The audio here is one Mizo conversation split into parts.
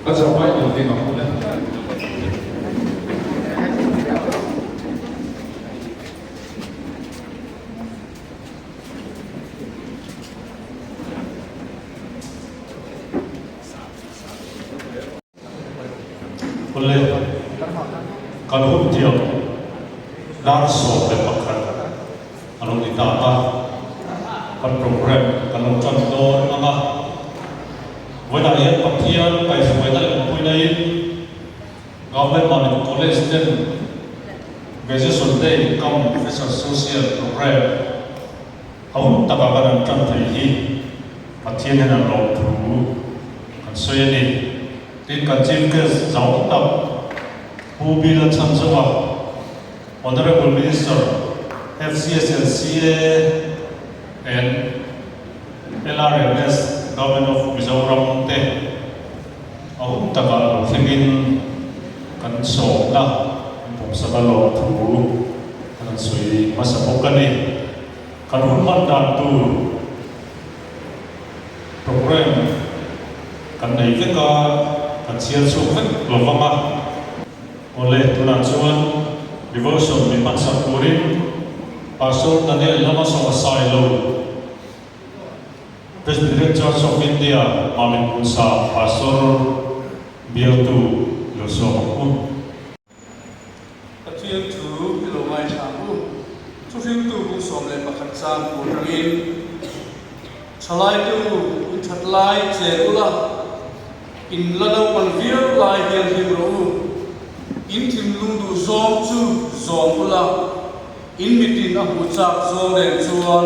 Kan zawh mai lo ding ang le. Awle, kan hun tiang dar 11 a lo ni ta a, kan programme kan lo tan dawn ang a. Vawiinah hian Pathian kaihhruaina leh awmpuina in Government Mamit College ten Graduation Day cum Fresher Social Programme a hun takah kan an tan thei hi Pathian hian a lawmthu kan sawi a ni. Tin, kan Chief Guest zau tak Pu Bill Chhanzova, Honourable Minister, FCS and CA and LRMS, Government of Mizoram te a hun takah lo thlengin kan sawmna an pawmsak a lawmthu kan han sawi hmasa bawk a ni. Kan hun hman dan tur Programme kan nei vek a, kan chhiar chhuak vek lo vang a. Awle, tunah chuan devotion min hmansak turin Pastor Daniel Lamasaw a sai lo, Presbyterian Church of India Mamit Hmunsa Pastor bialtu lo sawm ang u. Pathian thu i lo ngaithla ang u. Thuhriltu bung 11 chang tur atangin, Thalai te u, in that lai chen ula, in la naupan viau lai hian hlim rawh u. In thinlung duh zawng chu zawm ula, in mitin a hmuh chak zawng reng chuan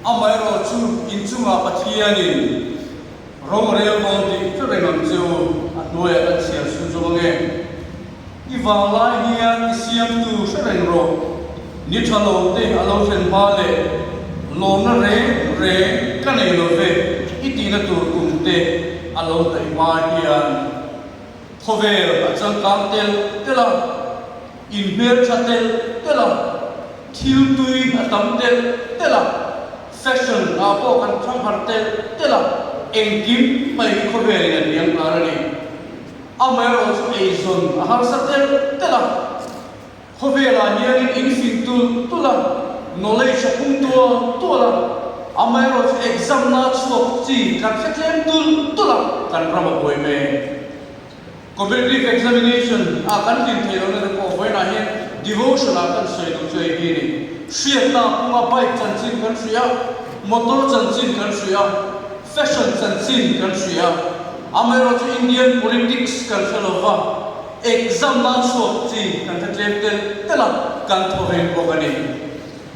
amaherawhchu in chungah Pathianin Ro rel dawn tih hre reng ang che u, a hnuaiah kan chhiar chhun zawk ange. I vanglai hian i siamtu hre reng rawh, ni tha lo te a lo thlen hma leh lawmna reng reng ka nei lo ve i tihna tur kum te a lo hnaih hma hian khawvel a changkang tel tel a, inhmeltha tel tel a, thil tui a tam tel tel a. Fashion ah pawh kan thang harh telh telh a, engkim mai hi khawvelin a hniam nghal a ni. Amaherawh chu eizawn a harsa telh telh a, khawvelah hianin in fing tulh tulh a, knowledge a pung tual tual a, amaherawh chu exam na chhuak chi kan hre tlem tulh tulh a, kan ram a buai mek. Competitive examination ah kan tlin theih lohna te pawh vawiinah hian devotion ah kan sawi duh chu hei hi a ni. Hriatna punga bike chanchin kan hria, motor chanchin kan hria, fashion chanchin kan hria, amaherawhchu Indian politics kan hre lova, exam na chhuak chi kan hre tlem telh telh a, kan thaw reng bawk a ni.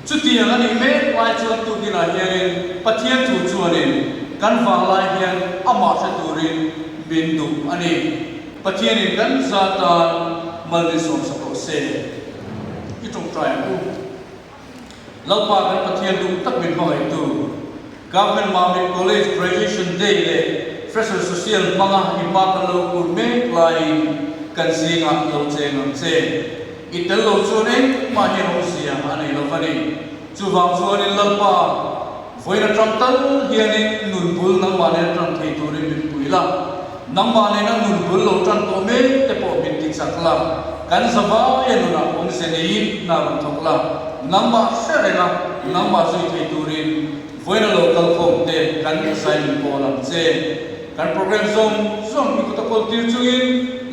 Chutiang a nih mek lai chuan tukinah hianin Pathian thu chuanin kan vanglai hian amah hre turin min duh a ni. Pathianin kan za tan mal min sawmsak rawh se. I tawngtai ang u. Lalpa kan Pathian duh tak min hmangaihtu, Government Mamit College Graduation Day leh Fresher Social hmanga i hma kan lo kur mek laiin kan zingah lo cheng ang che. I tel lo chuan engmah hi rawngzia a nei lo va ni. Chuvang chuanin Lalpa, vawiin atang tal hianin nun bul nangmah nen tan thei turin min pui la. Nangmah nena nun bul lo tan tawh mek te pawh min ti chak la. Kan zavaia nunah awmze neiin hna rawn thawk la. Nangmah hre renga nangmah zui thei turin vawiin a lo kal khawm te kan zai min pawl ang che. Kan program zawng zawng i kut a kawl tir chungin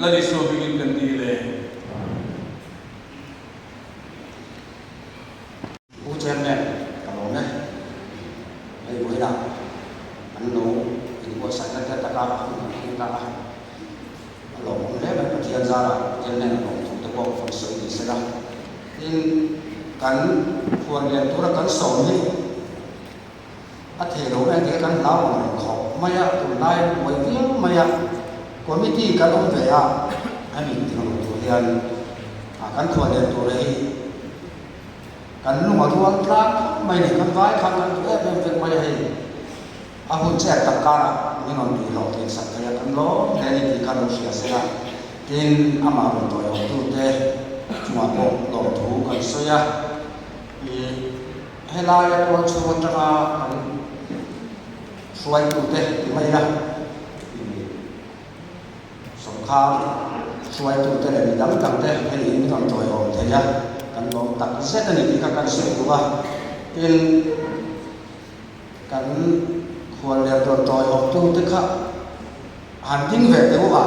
Lal Isua hmingin kan ti le. Pu Chairman, ka lawm e. Hei vawiinah an lo inbuatsaihna te taka hun an thleng ta a, a lawmawm hle mai. Pathian zarah Pathian hnenah lawmthu te pawh kan sawi ni sela. Tin, kan phuan lian tura kan sawm hi A thei lo em tih kha kan hlau ang reng khawp mai a, tunlai buai viau mai a, committee kan awm ve a, hemi ti lo tur hian kan khuallian tura hi Kan lung a rual tlang khawp mai ni, kan vai khan kan duh em em vek mai a hei. A hun chet tak karah min rawn tih hlawh tih sak thei a, kan lawm hle a ni tih kha lo hria se la, tin amah rawn tawiawmtute chungah pawh lawmthu kan sawi a. Ih, helaia tual chhung atanga kan hruaitute ti mai ila, ih, sawrkar hruaitute leh mi dang dangte hei min rawn tawiawm thei a, kan lawm tak zet a ni tih kha kan sawi duh a, tin, Kan khual leh rawn tawiawmtute kha han ding ve teh u a,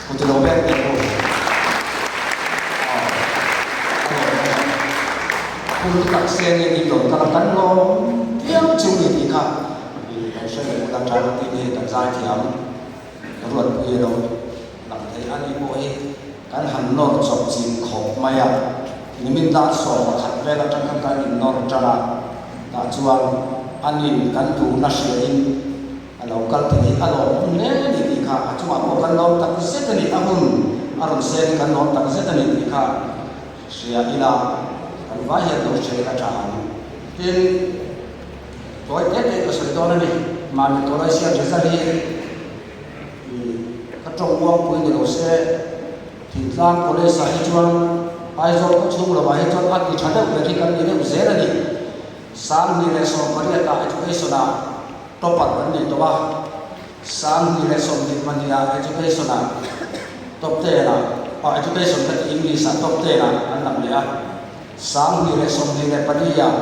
kut i lo beng teh u. Aw, a lawm em a, phur tak se nge ni dawn kala kan lawm viau chu ni tih kha i lo hre leh ula tan a tih hi kan zaithiam ruatpui a lo lang thei a ni pawh hi. Kan han nawr chawp chin khawp mai a, nimin dar 11 vel atang khan kan innawr tan a, tah chuan anin kan duhna hriain a lo kal thei hi a lawmawm hle a ni tih kha a chungah pawh kan lawm tak zet a ni, a hun a rawn sen hi kan lawm tak zet a ni tih kha hria ila kan vai hian lo hria ila tha ang. Tin, tawi te te ka sawi dawn a ni, mahni tawlai siam result hi. Ka tawng uangpui ni lo se, Thingtlang College ah hi chuan Aizawl khaw chhung lovah hi chuan a ti tha deuh ber hi kan ni deuh zel a ni. 2018 ah Education ah topper kan nei tawh a, 2022 ah Education ah top ten ah, ah Education ka ti English ah top ten ah kan lang leh a, 2024 ah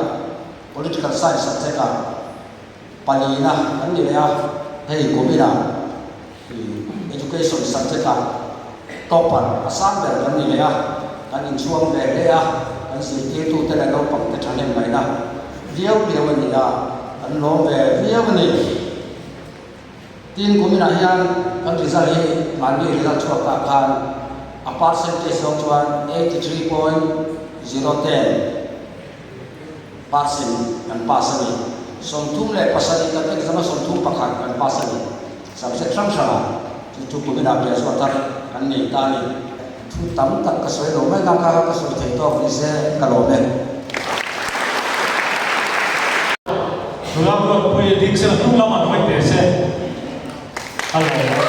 Political Science subject ah Palina kan ni leh a, hei kuminah Education subject-ah topper a sang ber kan ni leh a, kan inchhuang ve hle a, kan zirtirtute leh naupangte thahnem ngaihna viau viau a ni a, kan lawm ve viau a ni. Tin, kuminah hian kan result hi mahni result chhuak tah khan a percentage zawk chuan 83.010. Percent kan pass a ni. 37 kan exam a 31 kan pass a ni. Subject hrang hrangah chu chu kuminah piah chhuah thar kan nei ta a ni. Thu tam tak ka sawi lo mai na kha ka sawi thei tawk ni se ka lawm e. Nula ruatpui a ding sela hnung lam an hawi teh se a lawm a lawm hle mai.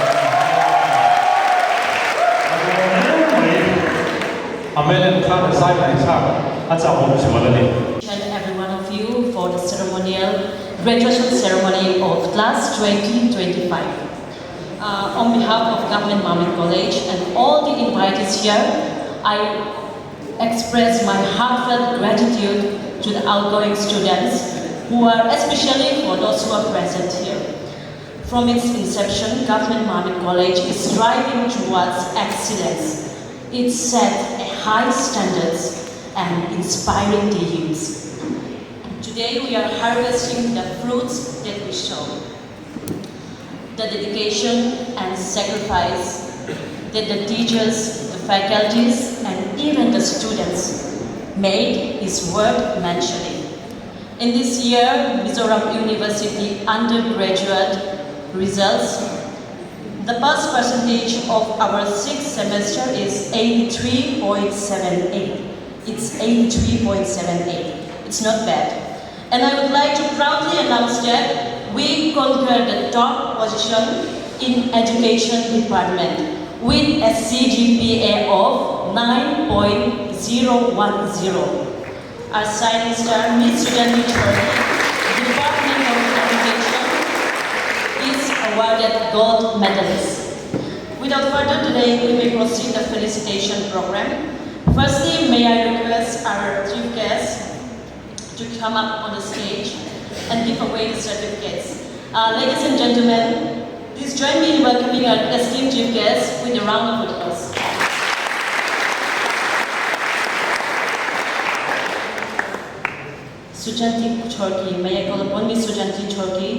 A hmel en khan a zai ngaihthlak a chahawm zual a ni. Each and every one of you for the ceremonial graduation ceremony of class 2025. Uh, on behalf of Government Mamit College and all the invitees here, I express my heartfelt gratitude to the outgoing students who are especially for those who are present here. From its inception, Government Mamit College is striving towards excellence. It set high standards and inspiring the youth. Today we are harvesting the fruits that we sow. The dedication and sacrifice that the teachers, the faculties, and even the students made is worth mentioning. In this year, Mizoram University undergraduate results, the pass percentage of our sixth semester is 83.78. It's 83.78. It's not bad. And I would like to proudly announce that we conquered the top position in education department with a CGPA of 9.010. Our shining star, Miss Sujanti Chorki, Department of Education, is awarded gold medalist. Without further delay, we may proceed the felicitation program. Firstly, may I request our chief guest to come up on the stage and give away the certificates. Ladies and gentlemen, please join me in welcoming our esteemed chief guest with a round of applause. Sujanti Chorki, may I call upon Ms. Sujanti Chorki?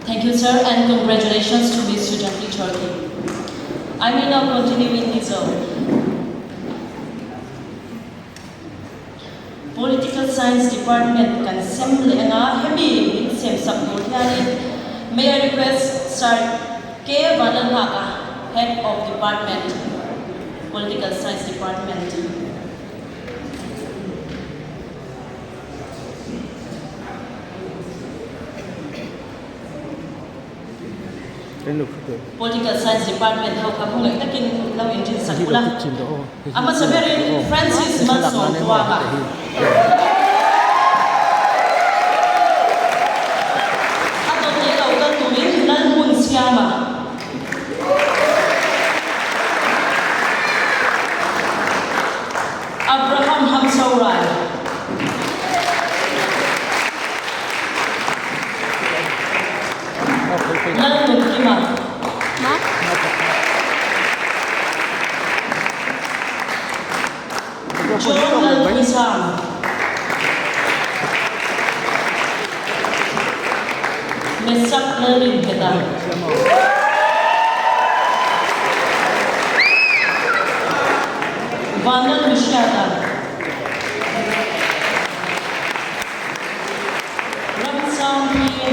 Thank you sir and congratulations to Miss Sujati Chorki. I may now continue in Mizo. Political Science Department kan sem leh anga hemi min sem sak tur hianin may I request Sir K Vanlalnghaka, Head of Department, Political Science Department. Political Science Department ho kha khawngei takin lo inrin sak ula. A hmasa berin Francis Malsawmtuaka. A dawt leh lo kal turin Lalhmun Siama. Abraham Hamsaurai. Lalnunkima. John Lalpuisang. Mesak Lalringheta. Vanlal Mihriata. Ramsangpuii.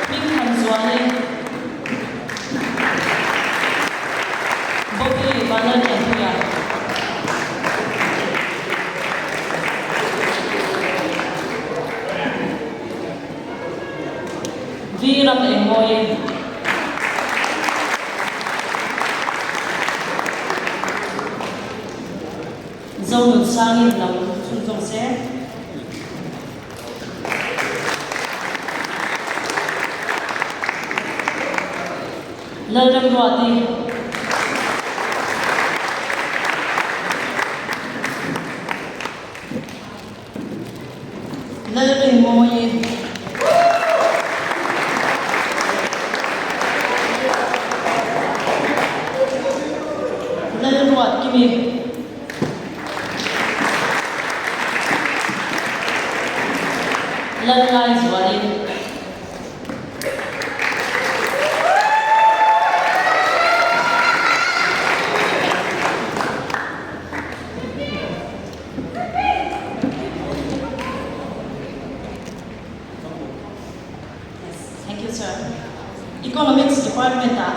Hmingthanzuali. Bobby Vanlalṭanpuia. V Ram Engmawii. Zonun sangin lam chhunzawm se. Lalremruati. Lalrinmawii. Lalruatkimi. Lalngaizuali. Thank you sir. Economics department ah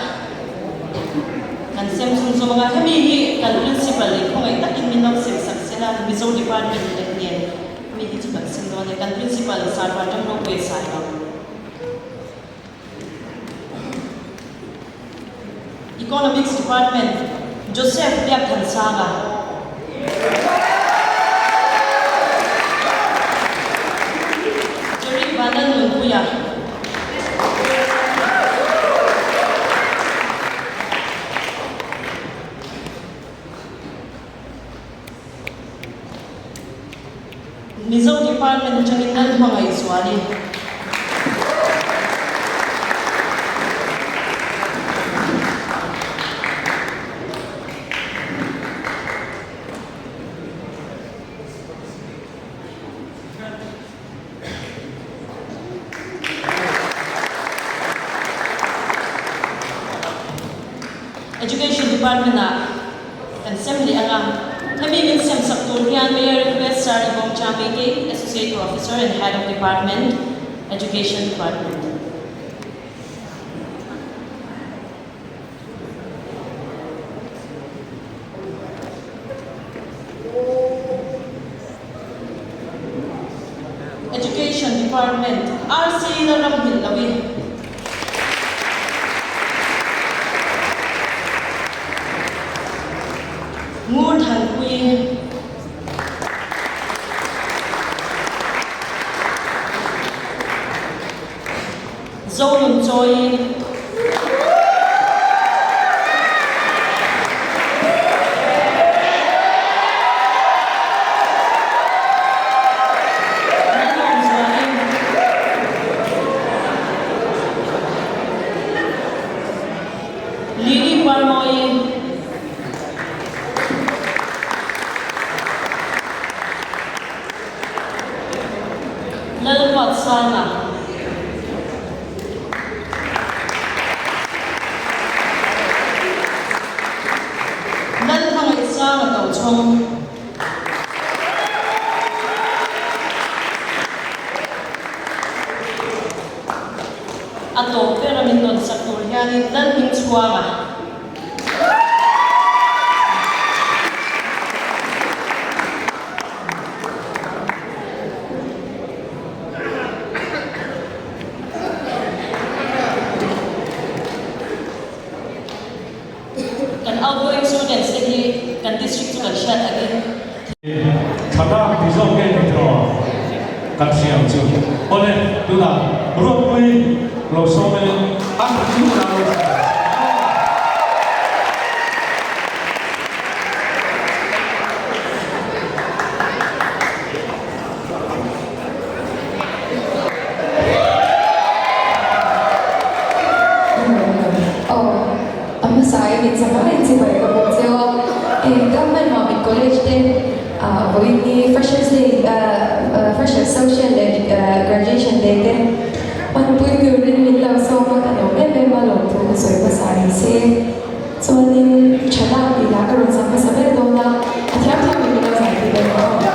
kan sem chhung chu anga hemi hi kan principal leh khawngaih takin min lo sem sak sela Mizo department leh nen hemi hi chu kan sem dawn e kan principal Sir Vanram Ropui Sailo. Economics Department, Joseph Biakthansanga. Jerry Vanlalnunpuia. Mizo Department atangin Lalhmangaihzuali. Education Department ah kan sem leh ang a, hemi min sem sak tur hian Mayor Request Sir Ibong Chamete, Associate Professor and Head of Department, Education Department. Education Department, RC Lalramhillovi. Ngur Thanpuii. Zonun Chawi. Lalawmzuali. Lily Parmawi. Lalruatsanga. Lalhmangaihsanga Tochhawng. A tawp ber a min rawn sak tur hianin Lalhmingchhuanga. Kan outgoing students te hi kan district chu kan hriat angin. Thlalak ti zawk nge ni tawh kan hria ang chu. Awle, tunah Ruatpui lo sawm e an chu la lo hria. Aw, a hmasa in in sangha in chibai ka bawk cheu a, heng Government Mamit College te ah vawiin hi Freshers Day ah Freshers Social leh Graduation Day te hmanpui turin min lo sawm a, ka nuam em em a lawmthu ka sawi hmasa ni se. Chuanin tha lak tih lah ka rawn sak hmasa ber dawn a, a thiam thiam in min lo zai tir dawn aw.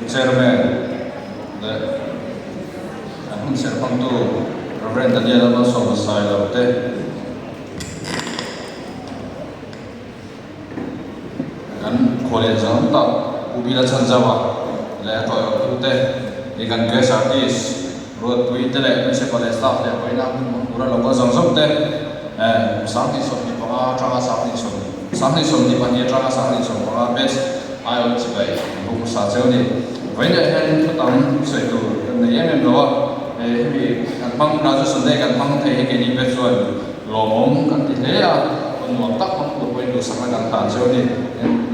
Chairman leh an hun serh hmangtu Rev. Daniel Malsawma Sailo te, Kan khualeh zawng tak Pu Bila Chhanzauva leh a tawihawhtute leh kan guest artist Ruatpui te leh Principal leh staff leh vawiina hmun hmang tura lo kal zawng zawng te kum 2025 atanga 2022 atanga 2025 batch aiawh chibai an buk hmasa cheu a ni. Vawiinah hian thu tam sawi tur kan nei em em lo a, hemi kan hmang graduation day kan hmang thei hi keini batch chuan Lawmawm kan ti hle a, hun nuam tak hmang tur pawhin duhsakna kan hlan cheu a ni.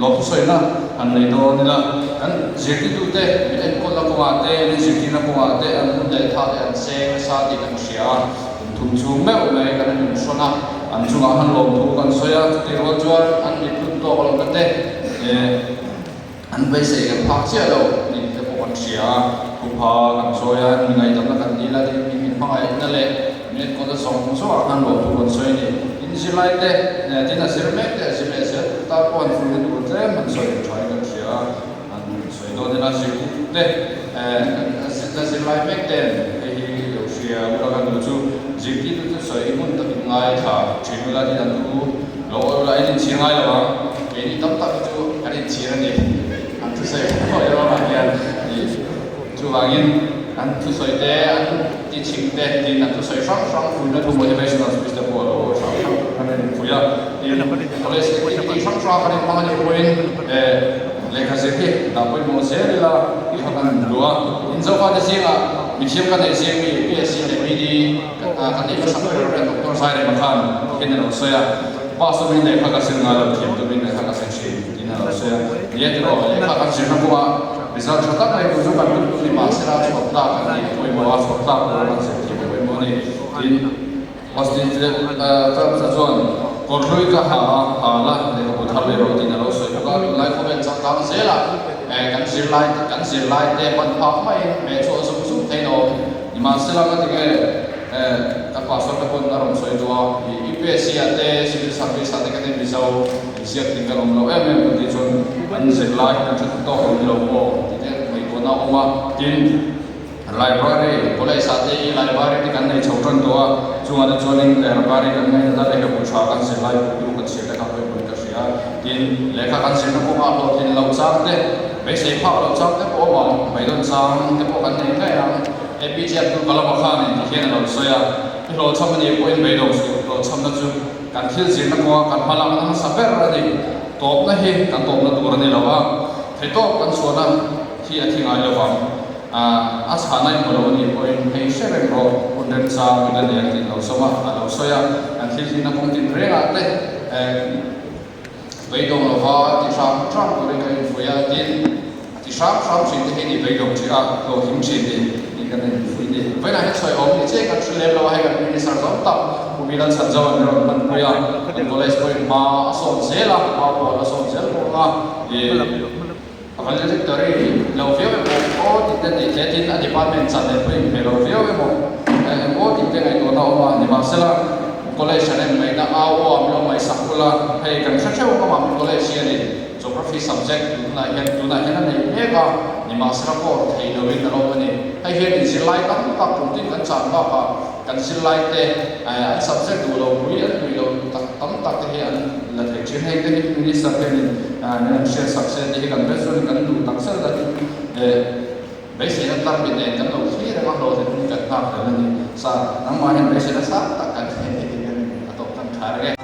Lawmthusawina han nei dawn ila, kan zirtirtute min enkawlna kawngah te, min zirtirna kawngah te an hun leh tha te an seng nasa tih kan hria a, kum thum chhung meuh mai kan han inhrawn a, an chungah han lawmthu kan sawi a, chutih rual chuan an mit phun tawk lohna te An beisei kan phak chiah lo tih te pawh kan hria a, thupa kan chawi a, mi ngaihdamna kan dil a, tin mi min hmangaihna leh min enkawlna zawng zawngah khan lawmthu kan sawi a ni. Tin zirlai te, tin a zir mek te, a zir leh zel tur tan pawh an fuihna tur tlem han sawi tha in kan hria a, an sawi dawn ila zirtirtu te, la zirlai mek ten hei hi lo hria ula ka nu chu zirtirtu chu sawi hmun takin ngaithla thin ula tin an thu lo awi ula in inchhir ngai lo ang. Keini tam tak hi chu kan inchhir a ni. An thusawi pawh erawh ah hian ih chuvangin an thusawi te an teaching te tin an thusawi hrang hrang fuihna thu motivational speech te pawh a lo hrang hrang kan inpui a. Tin college activity hrang hrang kan inhmang a nih pawhin eh lehkha zir hi dah pawimawh zel ila tih kha kan duh a. Tin Zofate zingah mithiam ka neih zing mi PSC leh BD kan neih hmasak ber ber Doctor Zairema khan hian a lo sawi a. Pastor min lehkha ka zir ngai lo thiam tu min lehkha ka zir thin tiin a lo sawi a. Ni e tiraw, lehkha kan zirna kawngah result tha tak mai tur chu kan tum tur ni mahsela chhuak tlak kan tih a pawimawh a, chhuak tlak tur kan zir thiam a pawimawh a ni. Tin, Austin Phelps-a chuan kawr hlui ka ha a, ha la lehkhabu thar leh rawh tiin a lo sawi bawk a. Tunlai khawvel changkang zelah kan zirlai kan zirlai te hman phak maiin hmeh chhuah zung zung theiin a awm. Nimahsela ka ti nge? Kan pastor te pawn a rawn sawi duh a, i UPSC ah te civil service ah te kan en Mizo inziak ding kan awm lo em em kan tih chuan an zirlai hi kan hre duh tawk lo ni lo maw tih te ngaihtuahna a awm a. Tin, library, college ah te i library te kan nei chho tan tawh a, chungah te chuanin library kan ngainat a, lehkhabu tha kan zirlai bu tu kan chhiar te kha pawimawhin ka hria. Tin, lehkha kan zirna kawngah hlawhtlin loh chang te, beisei phak loh chang te pawh a awm ang, beidawn chang te pawh kan nei ngei ang. APJ Abdul Kalam a khan in ti hian a lo sawi a, I hlawhchham a nih pawhin beidawng suh, hlawhchhamna chu kan thil zirna kawnga kan hma lakna hmasa ber a ni. Tawpna hi kan tawpna tur a ni lo a, theitawp kan chhuahna hi a thi ngai lo vang. A chhahna i hmu lo a nih pawhin hei hre reng rawh, hun remchang i la nei ang tih lo sawm a, a lo sawi a, kan thil thinna kawng tin rengah te beidawng lova ti hram hram turin kan infuih a, tin a ti hram hram thin te hi ni beidawng tih a hlawhtling thin ni tih kan infuih ni. Vawiinah hian sawi awm ni che kan hre lem lo a, hei kan minister zawng tak Pu Milan Chhanzo an rawn hmanpui a, kan college pawhin hma a sawm zel a, hma pawl a sawm zel bawk a, ih a valedictory lo viau emaw aw tih te nei hle tin a department chan leh pawhin hmeh lo viau emaw eng aw tih te ngaihtuahna a awm a, nimahsela College an en mai na au aw a min lo ngaihsak ula, hei kan hre theuh ngam ang college hi a ni, Geography subject tunah hian tunah hian a nei mek a, nimahsela pawh thei loin a lo awm a ni. Hei hian in zirlai tam tak kum tin kan chan bakah kan zirlai te an subject duh lo pui an pui lo tak tam tak te hi an la thei thin. Hei te hi Minister hianin min an hriatsak se tih hi kan best chuan kan duh tak zet a tin. Beiseina tlangmi nen kan lo thlir reng a, hlawhtling hi kan nghak hlel a ni. Sa, nangmah hian beiseina sang tak kan thlen tih hi kan a tawp tan tha reng e.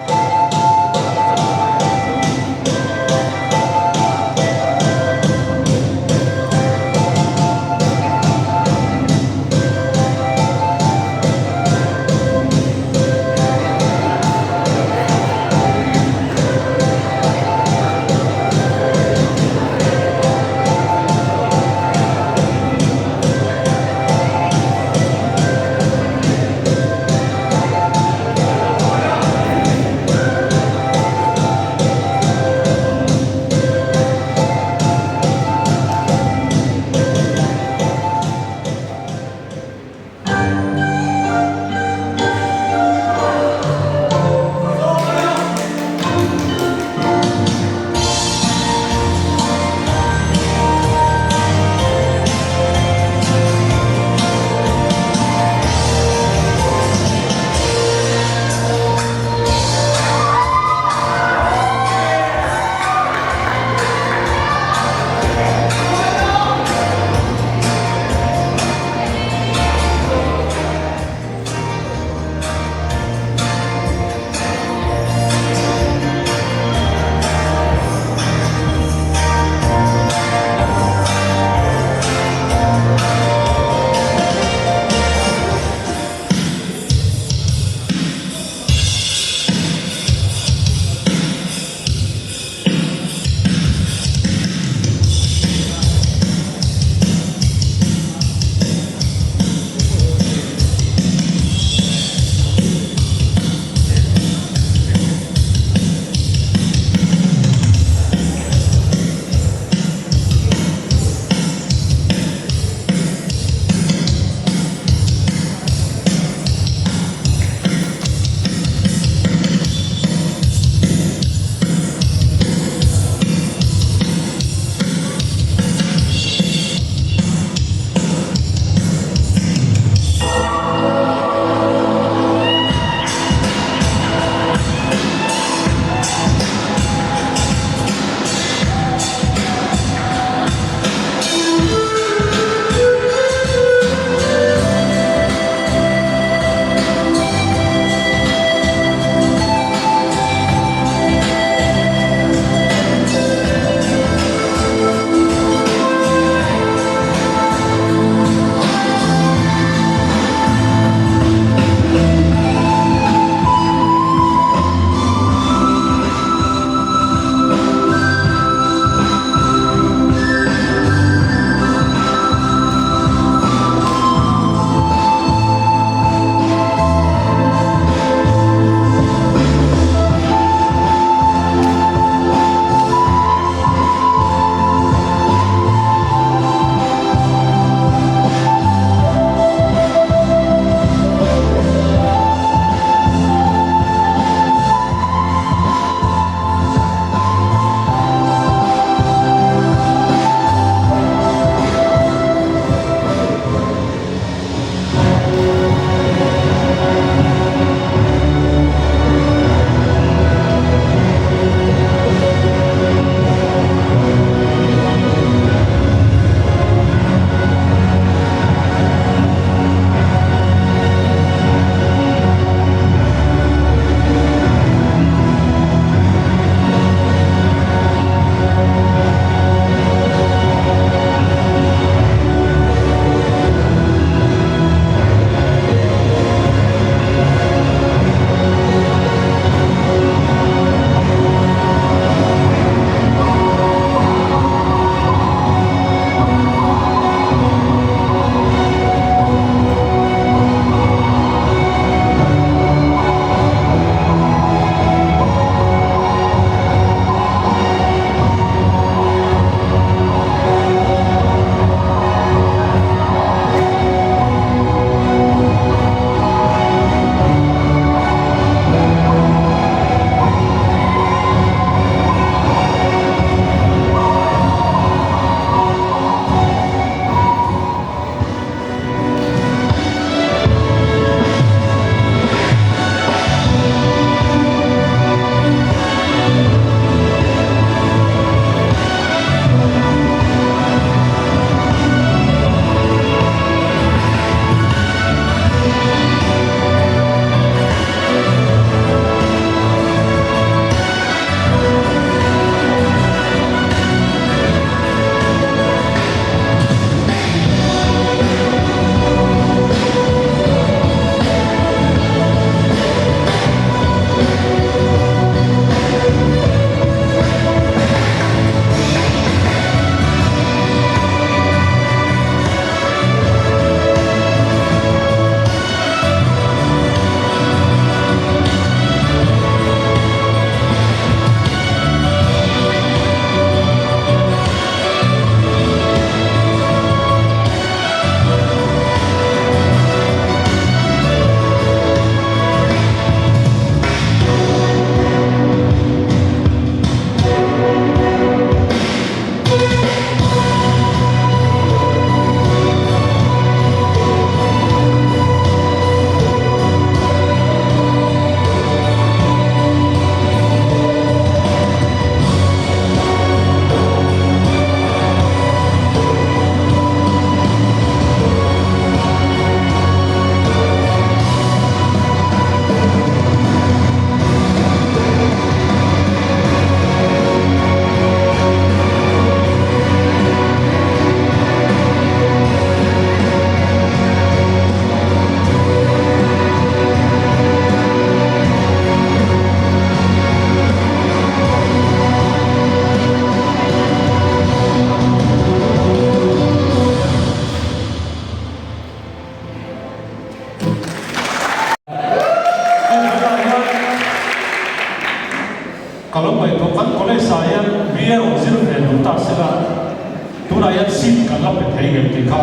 hian seat kan la pe thei ngem tih kha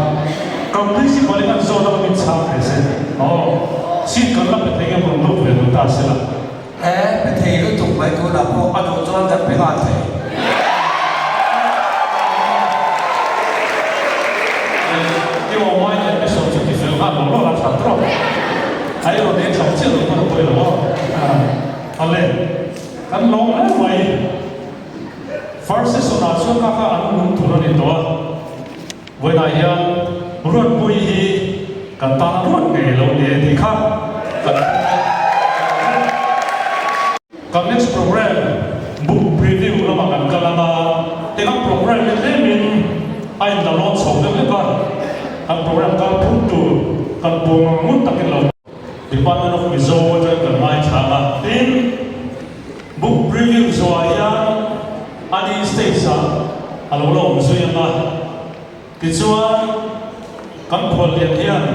kan principal in an zawt a min chhang ve se aw seat kan la pe thei ngem rawn lut ve duh ta se la. E pe thei lutuk mai tunah pawh a duh chuan kan pe nghal thei. I aw mai leh episode chu ti fel nghal lo lo la tha trawk a i rawn en chho chiah lo pawn a pawi lo aw. Awle kan lawm hle mai. First session ah chuan kha kha an nung tur a ni tawh a, vawiinah hian Ruatpui hi kan tan ruat ngei lo ni e tih kha kan Kan next program book preview lamah kan kal ang a, tingang program hi tlemin a in la lawn chho deuh hlek a, kan program kal phut tur kan buang ang ngun takin lo Department of Mizo atangin kan ngaithla ang a, tin book preview zawhah hian ani stage ah a lo la awm zui ang a, tichuan kan khuallian hian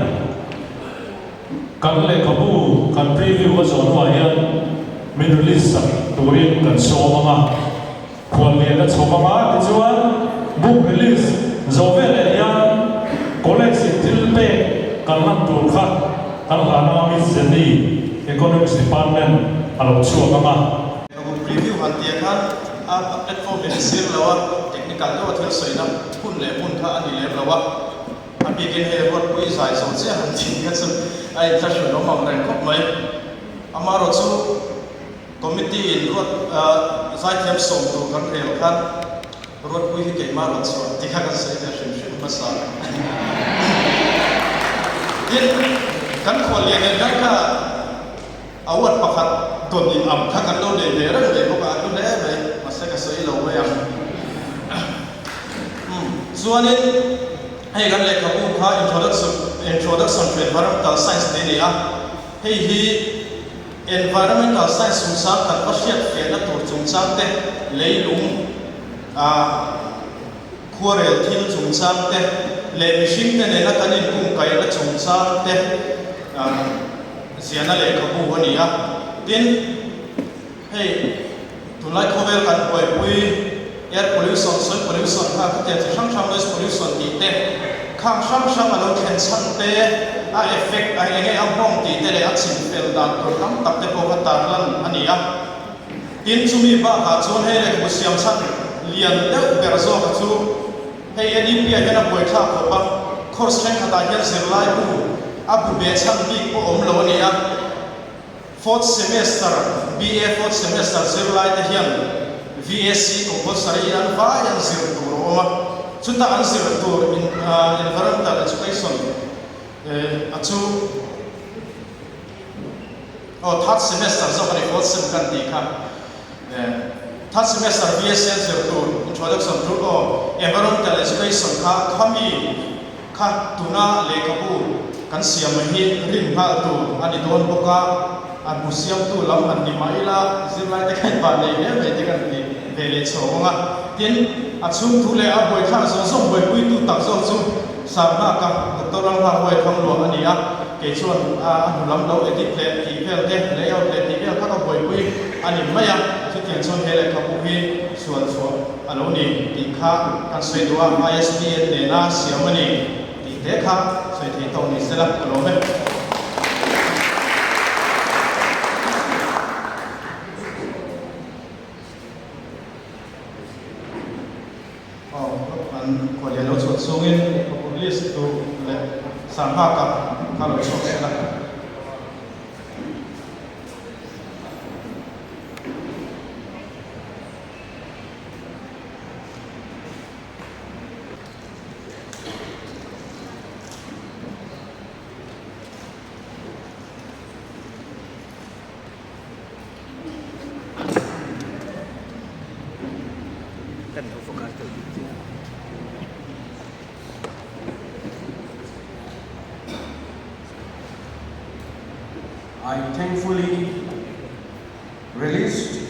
Kan lehkhabu kan preview a zawh hnuah hian min release sak turin kan sawm ang a, khuallian a chhawm ang a, tichuan book release zawh veleh hian college in thil pek kan hman tur kha kan hlan anga Miss Jenny, Economics Department a lo chhuak ang a. Lehkhabu preview han tia khan a platform in a sir lo a, technical deuha thil sawina hun leh hmun kha a ni lem lo a. A bikin hei Ruatpui zai zawh chiah han tih kha chu a inthlahrun awm ang reng khawp mai. Amaherawh chu committee in Ruat zaithiam sawm tur kan rel khan Ruatpui hi keimah rawn chhuah tih kha kan sawi ve hrim hrim hmasa. Tin, kan khuallian en hian kha award pakhat dawn in ang kha kan lo nei ve reng mai bawk a, a hlu hle mai, mahse ka sawi lo mai ang. Chuanin hei kan lehkhabu kha introduction introduction to environmental science tih a ni a, hei hi environmental science chungchang kan va hriat fehna tur chungchang te, leilung ah khuarel thil chungchang te leh mihring te nena kan inkungkaihna chungchang te ah ziahna lehkhabu a ni a, tin hei. Tunlai khawvel kan buaipui air pollution, soil pollution kha khatiang chi hrang hrang noise pollution tih te, khang hrang hrang a lo thlen chhan te, a effect a eng nge a nghawng tih te leh a chim fel dan tur tam tak te pawh kha tarlan a ni a. Tin, chumi bakah chuan hei lehkhabu siam chhan lian deuh ber zawka chu hei NEP ah hian a buaithlak khawp a, course thenkhatah hian zirlaibu a bu ve chhan bik pawh awm lo a ni a. Fourth semester, BA fourth semester zirlai te hian VAC compulsory an vai an zir tur a awm a, chuta an zir tur environmental education a chu aw third semester zawk a ni fourth sem kan tih kha third semester VAC an zir tur introduction to aw environmental education kha khami Kha tuna lehkhabu kan siam hi rin nghal tur a ni dawn bawk a, a hmu siamtu lam han ni mah ila zirlaite kha in van nei hle mai te kan ti ve leh chho ang a. Tin, a chhungthu leh a buaithlak zawng zawng buaipuitu tak zawk chu Sarnaka Doctor Lalnghahuai Thangluah a ni a, kei chuan a hnu lam lo edit leh tih vel te, layout leh tih vel kha ka buaipui a ni mai a, chutiang chuan he lehkhabu hi sual chhuah A lo ni tih kha kan sawi duh a, ISBN nena siam a ni tih te kha sawi thei tawh ni sela ka lawm e. Aw, an khuallian lo chhuah chungin list tu leh sangha kap kha lo chhuak sela. I thankfully released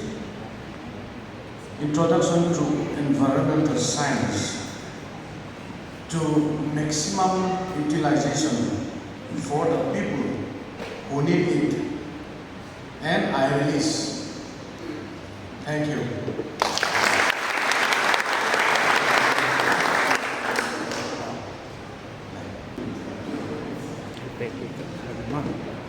Introduction to Environmental Science to maximum utilization for the people who need it and I release. Thank you. tih kan hre reng a.